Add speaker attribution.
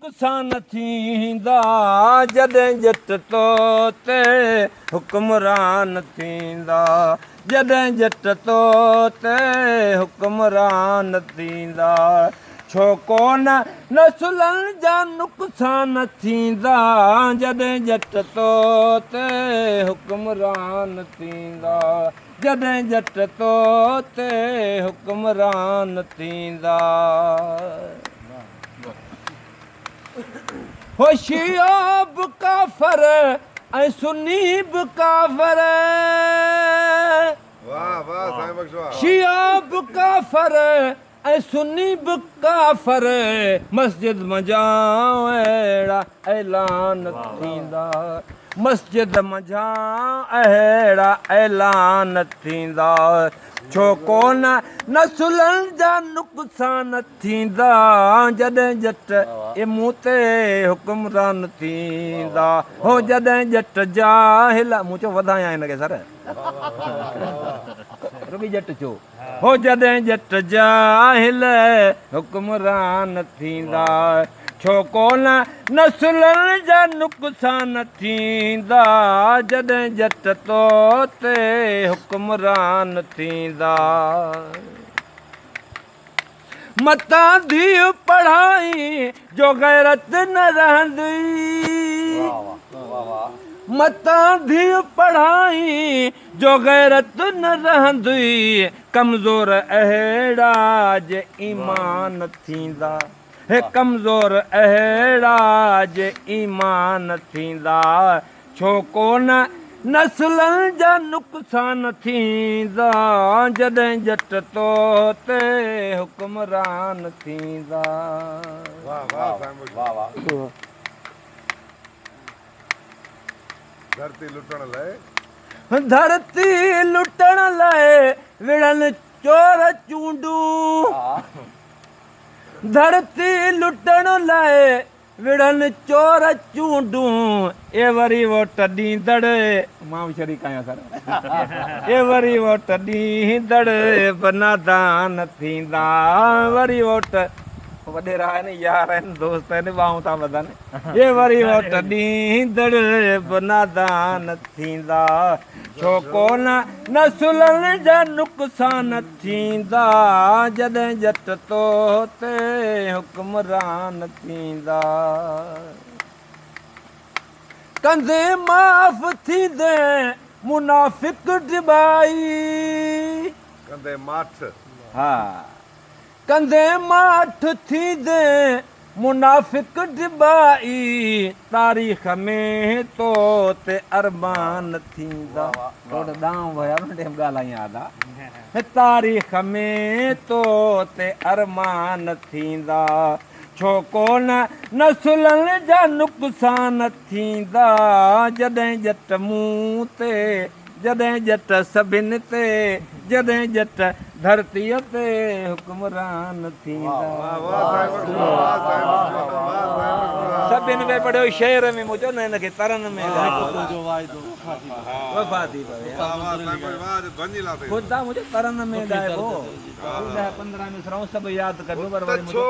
Speaker 1: نقصان ٿيندا، جڏهن ڄٽ تو تي حڪمران ٿيندا، جڏهن ڄٽ تو تي حڪمران ٿيندا. ڇو ڪونه نسلن جا نقصان ٿيندا، جڏهن ڄٽ تو تي حڪمران ٿيندا، جڏهن ڄٽ تو تي حڪمران ٿيندا. هو شيعو به ڪافر ۽ سني به ڪافر، شيعو به ڪافر ۽ سني به ڪافر، مسجد منجهان اهڙا اعلان ٿيندا، مسجد منجهان اهڙا اعلان ٿيندا. ڇو ڪونه نسلن جا نقصان ٿيندا، جڏهن ڄٽ اي مون تي حڪمران ٿيندا. هو جڏهن ڄٽ جاهل، مون چيو وڌايان هن کي سر، رڳي ڄٽ چو. هو جڏهن ڄٽ جاهل حڪمران ٿيندا. ڇو ڪونه نسلن جا نقصان ٿيندا، جڏهن ڄٽ تو تي حڪمران ٿيندا. متان ڌيء پڙهائين جو غيرت نه رهندي، متان ڌيء پڙهائين جو غيرت نه رهندي، ڪمزور اهڙا جي ايمان ٿيندا، هي ڪمزور اهڙا جي ايمان ٿيندا. ڇو ڪونه نسلن جا نقصان ٿيندا، جڏهن ڄٽ تو تي حڪمران ٿيندا.
Speaker 2: ڌرتي لٽڻ لئه.
Speaker 1: ڌرتي لٽڻ لئه وڙهن چور چونڊون. ڌرتي لٽڻ لئه وڙهن چور چونڊون. اي وري ووٽ ڏيندڙ، مان به شريڪ آهيان سر، اي وري ووٽ ڏيندڙ به نادان ٿيندا. وري ووٽ وڏيرا آهن، يار آهن، دوست آهن، ٻانهون ٿا ٻڌن. اي وري ووٽ ڏيندڙ به نادان ٿيندا. ڇو ڪونه نسلن جا نقصان ٿيندا، جڏهن ڄٽ تو تي حڪمران ٿيندا. ڪندي معاف ٿيندين منافق ڊٻائي.
Speaker 2: ڪندي ماٺ.
Speaker 1: ها ڪندي ماٺ ٿيندين منافق ڊٻائي، تاريخ ۾ تو تي ارمان ٿيندا. روڊ ڏانهن ويا نه ٽيم ڳالهائين ادا. تاريخ ۾ تو تي ارمان ٿيندا. ڇو ڪونه نسلن جا نقصان ٿيندا، جڏهن ڄٽ مون تي، جڏهن ڄٽ سڀن تي، جڏهن ڄٽ ڌرتيء تي حڪمران ٿيندا. سڀن پئي پڙهيو شعر ۾ مون چيو نه هن کي ترن ۾ ڳائبو وفا ٿي پوي خدا مون چيو ترن ۾ ڳائبو 10 15 مصرعون سڀ ياد ڪبيون پر وري مون چيو.